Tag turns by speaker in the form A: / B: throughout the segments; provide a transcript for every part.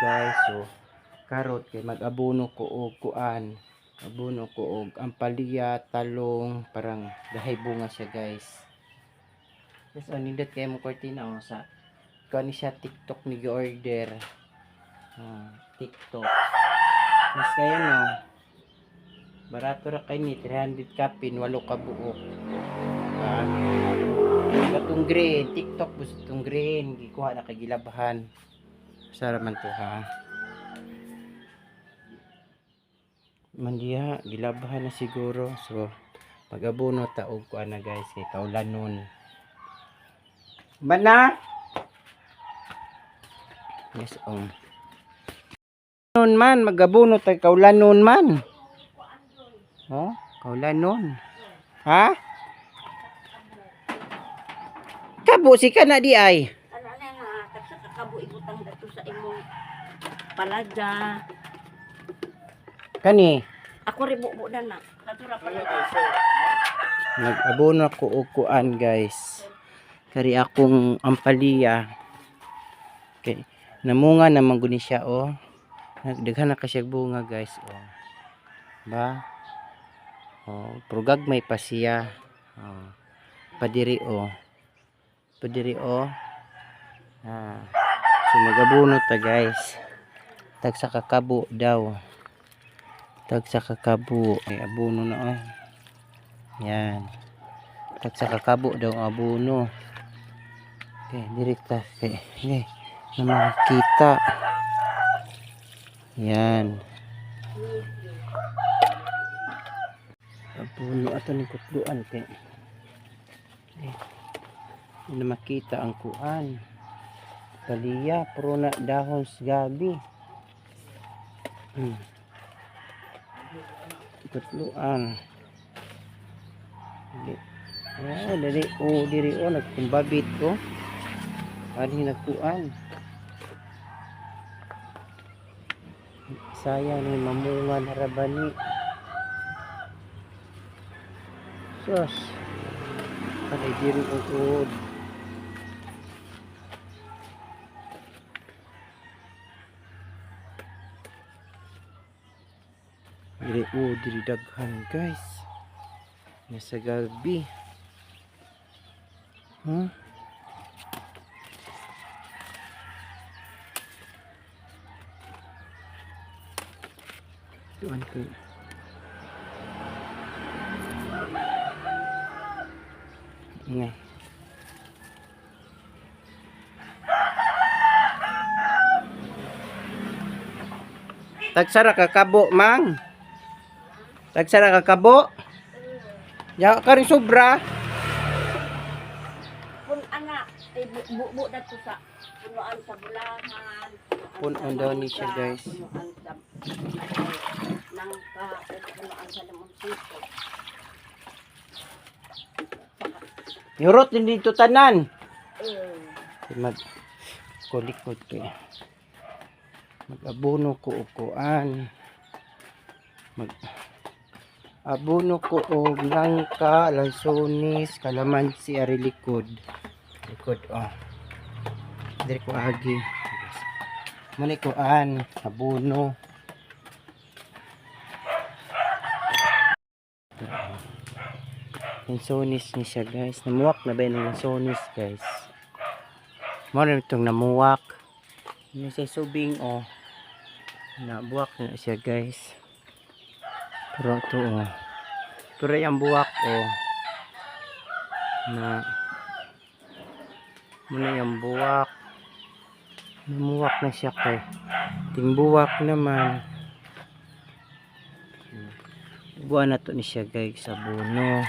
A: guys. So karot kay mag-abono ko og kuan. Abono ko og ampalaya, talong, parang dahay bunga siya, guys. Yes, oh, nindot kayo mo kortina oh, sa kuan ni siya TikTok ni order. Ah, TikTok. Mas kayo no. Barato ra kay ni 300 kapin, walo ka buok. Ah, katong green, TikTok bus itong green, gikuha na kay gilabhan. Sara man to ha. Man diha, gilabhan na siguro. So pag-abono ta og kuan na guys kay kaulanon. Mana? Yes, oh. Nun man, magabuno ta kaulanon man. Oh, kaulanon. Ha? Kabo si ka na di ay.
B: Ano na nga, tagsa kakabo ibutang dato sa imong palada.
A: Kani,
B: Ako rin bubo na na. Katura palada.
A: Nag-abono ako og kuan guys. Kari akong ampalaya. Okay. Namunga naman guni siya oh. Nagdaghan na ka siya bunga guys oh. Ba? Oh, pero gagmay pa siya. Oh. Padiri oh. Padiri oh. Ah. So magabuno ta guys. Tag sa kakabo daw. Tag sa kakabo. Ay, abono na oh. Yan. Tag sa kakabo daw ang abono. Okay, direkta. Okay, okay. Na makikita. Yan. Abono ato ni kutluan kay. Okay. Na makita ang kuan. Baliya, puro na dahon sa gabi. Kutluan. Dili. Oh, dili oh, diri oh nagkumbabit oh. Ani nagkuan. Sayang ni mamunga na rabani. Sus. Patay diri uod. Diri oh, diri daghan guys. Nasa gabi. Huh? Tuan ko. Nga. Tagsara ka kabo, mang. Tagsara ka kabo. Ya ka rin sobra.
B: Pun anak, ay bubo dato sa punuan sa bulahan.
A: Punuan daw ni siya, guys.
B: Punuan sa nangka, punuan sa limonsito.
A: Yurot din dito tanan.
B: Eh,
A: Mag kulikod ko eh. Mag-abono ko og kuan. Mag abono ko og langka, lansones, kalamansi ari likod. Likod oh. Diri ko agi. Muna kuan, abono. Lansones ni siya guys. Namuwak na ba yung lansones guys? Mo rin itong namuwak. Yung siya subing oh. Nabuwak na siya guys. Pero ito oh. Pero yung buwak oh. Na muna yung buwak. Namuwak na siya kay. Tingbuwak naman. Buwan na to ni siya guys sa buno.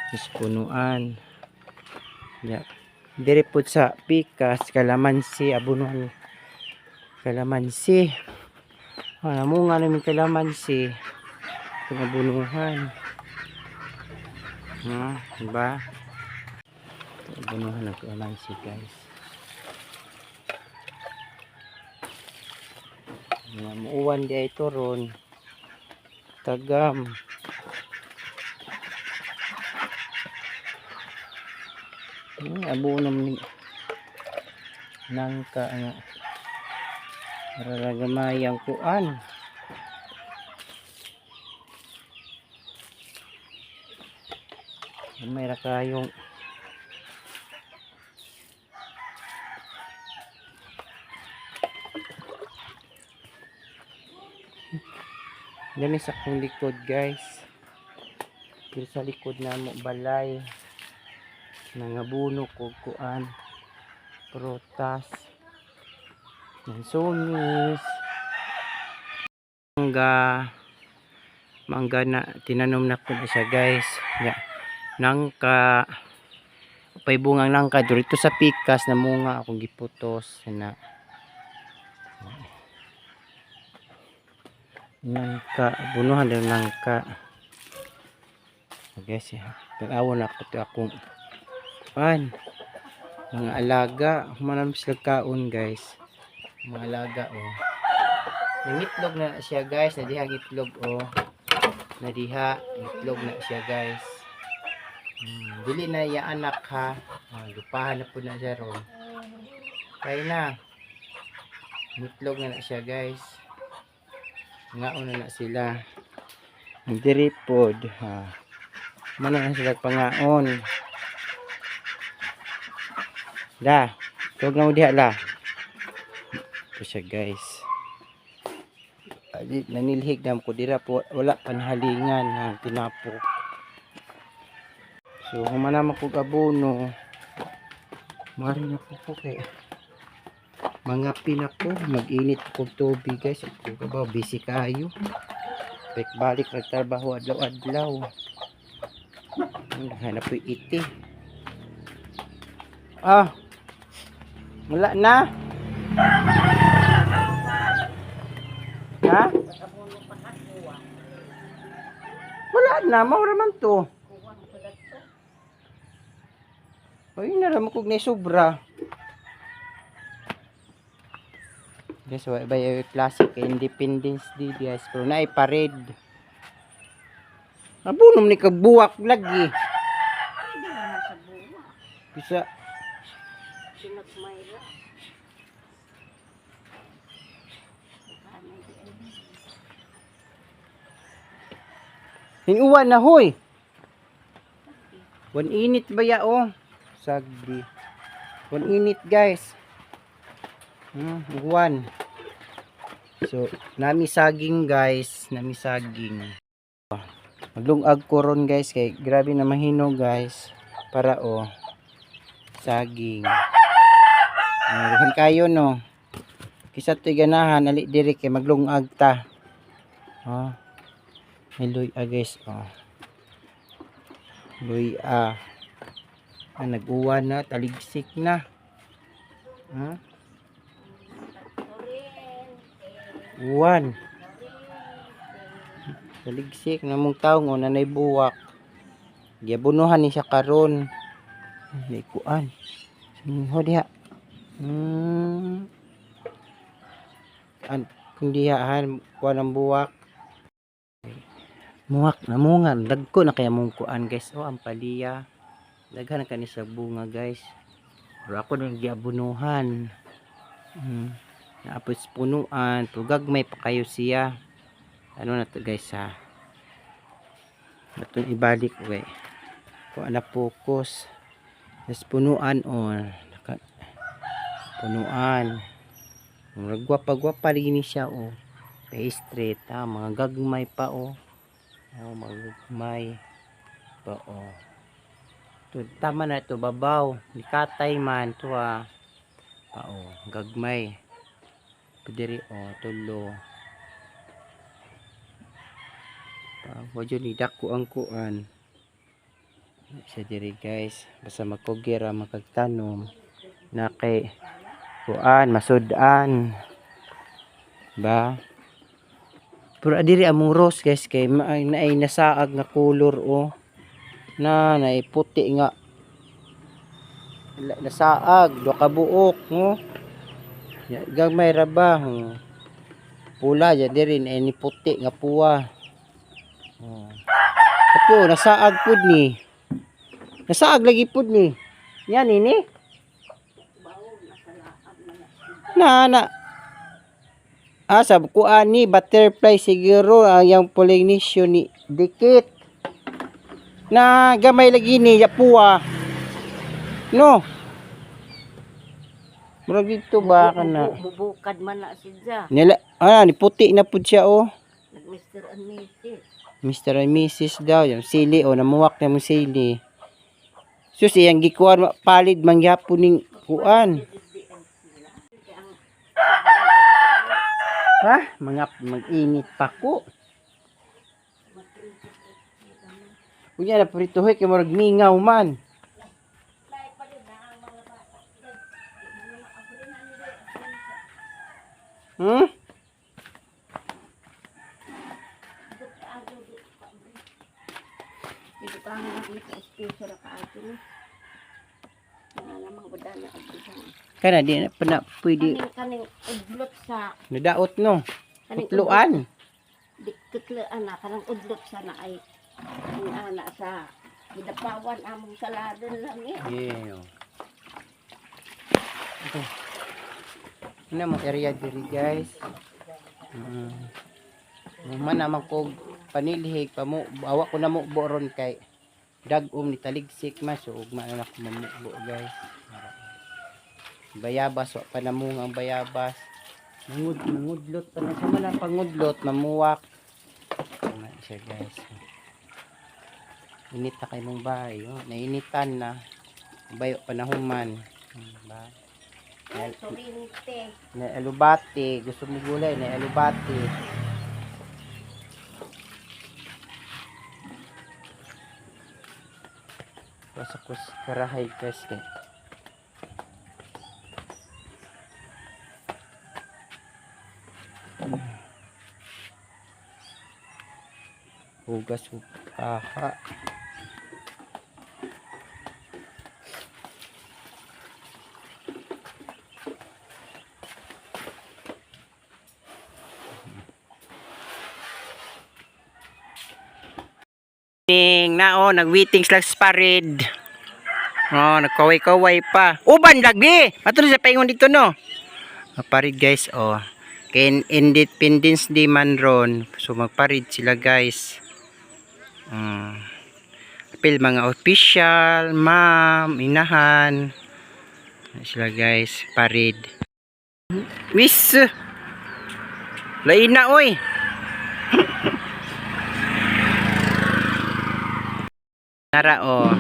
A: Is punuan. Ya. Dire pud sa pikas kalamansi abunuan kalamansi. Ah, namunga namin kalamansi. Itong abunuhan. Ha, diba? Ito abunuhan ng kalamansi guys. Nga, muuwan di ay ito ron. Tagam. Abuno ni nangka nga. Para gamay ang kuan. Gamay ra kayong Dami sa akong likod, guys. Pero sa likod na mo balay. Nangabuno ko kuan. Prutas. Lansones. Mangga. Mangga na tinanom na ko na siya, guys. Ya. Nangka. Pay bungang nangka dito sa pikas na munga akong giputos na. Nangka, bunuhan din nangka. Okay, siya. Tanawa na ako to akong pan. Mga alaga, manam sila kaon, guys. Mga alaga oh. Nangitlog na siya, guys, nadiha ang itlog oh. Nadiha itlog na siya, guys. Dili na iya anak ha. Ah, lupahan na po na siya ron. Kaya na. Itlog na siya, guys. Ngaon na na sila. Diri pod ha. Mana na sila pangaon. La, tuwag na mo diha la. Ito siya, guys. Ali, nanilhig na ko dira po wala panhalingan ha tinapok. So humana man kog abono. Mari na ko kay mga pinako mag-init kog tubig, guys. Ako ka ba busy kayo. Balik nagtrabaho adlaw-adlaw. Hanap ko iti. Ah. Wala na. Ha?
B: Pag-abono pa ka, kuha.
A: Wala na, maura man to.
B: Kuha mo sa dato.
A: Ay, naram ko na sobra. Guys, wa ba yung classic kay Independence Day, guys. Pero naay parade. Abunom ni kabuwak lagi.
B: Pwede naman sa buwa.
A: Bisa
B: Sinagmay ra. Kanay di ay.
A: hinuwan na hoy. Wan init ba ya oh? Sagdi. Wan init, guys. Uwan. So, nami saging, guys, nami saging. Maglungag ko ron, guys, kay grabe na mahino, guys. Para oh saging. Daghan kayo no. Kisa to'y ganahan ali diri kay maglungag ta. Oh. May luya, guys, oh. Luya. Ah, nag-uwan na, taligsik na. Ha? Uwan. Taligsik na mong taong oh, nanay buwak. Giabunuhan ni siya karon. May kuan. Ho diha. An kung diha han kuan ang buwak. Muwak na munga, dagko na kaya mong kuan, guys. Oh, ang paliya. Daghan na kani sa bunga, guys. Pero ako nang giabunuhan. Naapos punuan, tugag may pa kayo siya. Ano na to, guys, ha? Ato ibalik we. Kuan na focus. Tas punuan oh. Naka, punuan. Murag gwapa-gwapa lagi ni siya oh. Pastry ta, mga gagmay pa oh. Oh, mga gagmay pa oh. To, tama na ito babaw. Nikatay man to ah. Pa oh, gagmay. Pidiri oh, tulo. Pa, wadyo ni dako ang kuan. Siya diri, guys. Basta magkugira makagtanom na kay kuan masud-an ba. Pero adiri among rose, guys, kay naay nasaag nga color oh. Na naay puti nga nasaag do ka buok no. Ya, gagmay ra ba oh. Pula ya diri naay ni puti nga puwa. Oh. Apo nasaag pud ni. Nasaag lagi pud ni. Yan ini.
B: Bawo, nasa laab na na.
A: Na na. Ah, sa kuan ni butterfly siguro ang yang pollination ni dikit. Na gamay lagi ni yapuwa. No. Murag dito ba kana?
B: Bubukad man na siya.
A: Nila ni puti na pud siya oh.
B: Nag Mr. and Mrs.
A: Mr. and Mrs. daw, yung sili oh, namuwak na mong sili. Sus, iyang gikuan palid mangyapon ning kuan. Ha? Mga mag-init pa ko. Unya na prituhoy kay murag mingaw man.
B: Dito pa ang naka-space ra ka ato ni. Nga namang badana og bisan.
A: Kana di na pa na pwede
B: Kaning kaning udlot sa
A: nadaot no.
B: kaning
A: Putluan.
B: Di kutlaan na kanang udlot sa na ay ang ana sa gidapawan among saladon lang eh.
A: Yeah. Ito. Ano mo area diri guys. Man naman ko panilhig pa mo awa ko na mo ron kay dag-om ni taligsik man so ugma na ako mamubo guys. Bayabas wa pa namunga ang bayabas. Mangudlot pa na sa man ang pangudlot mamuwak. Ano siya guys. Init na kay mong bahay, oh. Nainitan na. Bayo panahuman. Ba? Na,
B: Turinte.
A: na alubate, gusto mo gulay, na alubate. Basta ko sa karahay guys kay. Hugas kaha. Ning na oh, nagwaiting sila sa parade. Oh, nagkaway-kaway pa. Uban lagi. Matuloy sa paingon dito no. Parid guys oh. Kay Independence Day man ron. So magparid sila guys. Apil mga official, ma'am, inahan. Sila guys, parid. Wis. Lain na oy. Nara oh.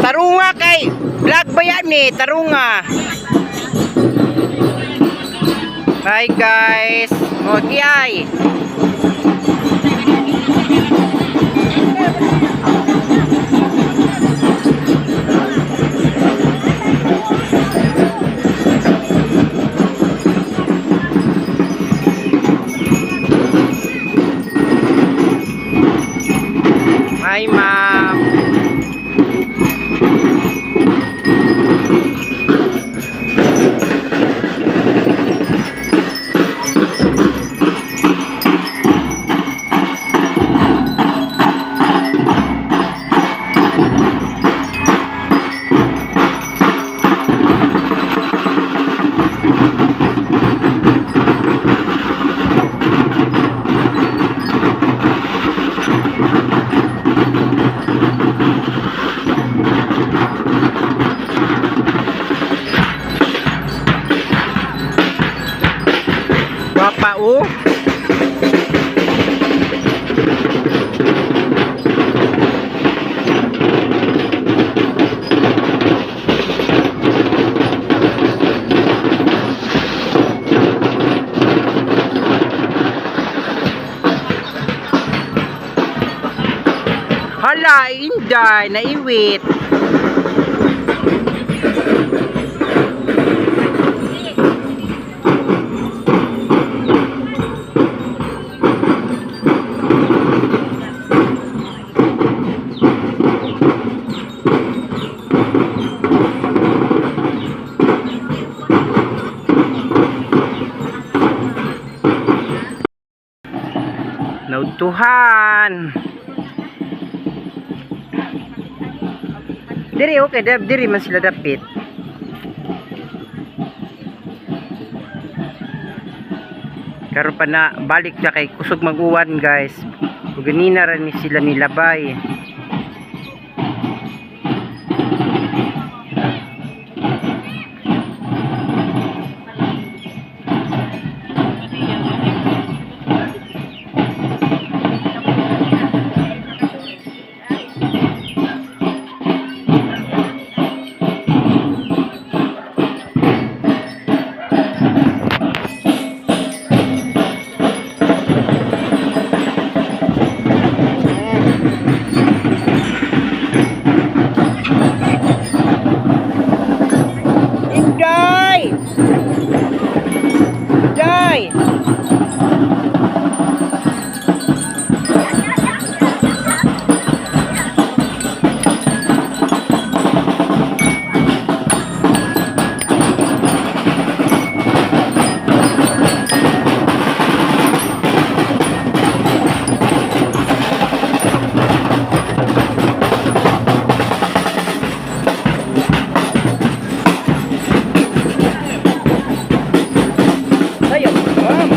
A: Tarunga kay vlog ba yan eh? Tarunga. Hi guys. O ay. Hi ma'am. Guwapa oh. Inday, naiwit. Nautuhan. Diri okay, diri man sila dapit. Karon pa na balik na kay kusog mag-uwan, guys. Ug ganina ra ni sila nilabay. Inday! Inday! Ayaw, ma'am.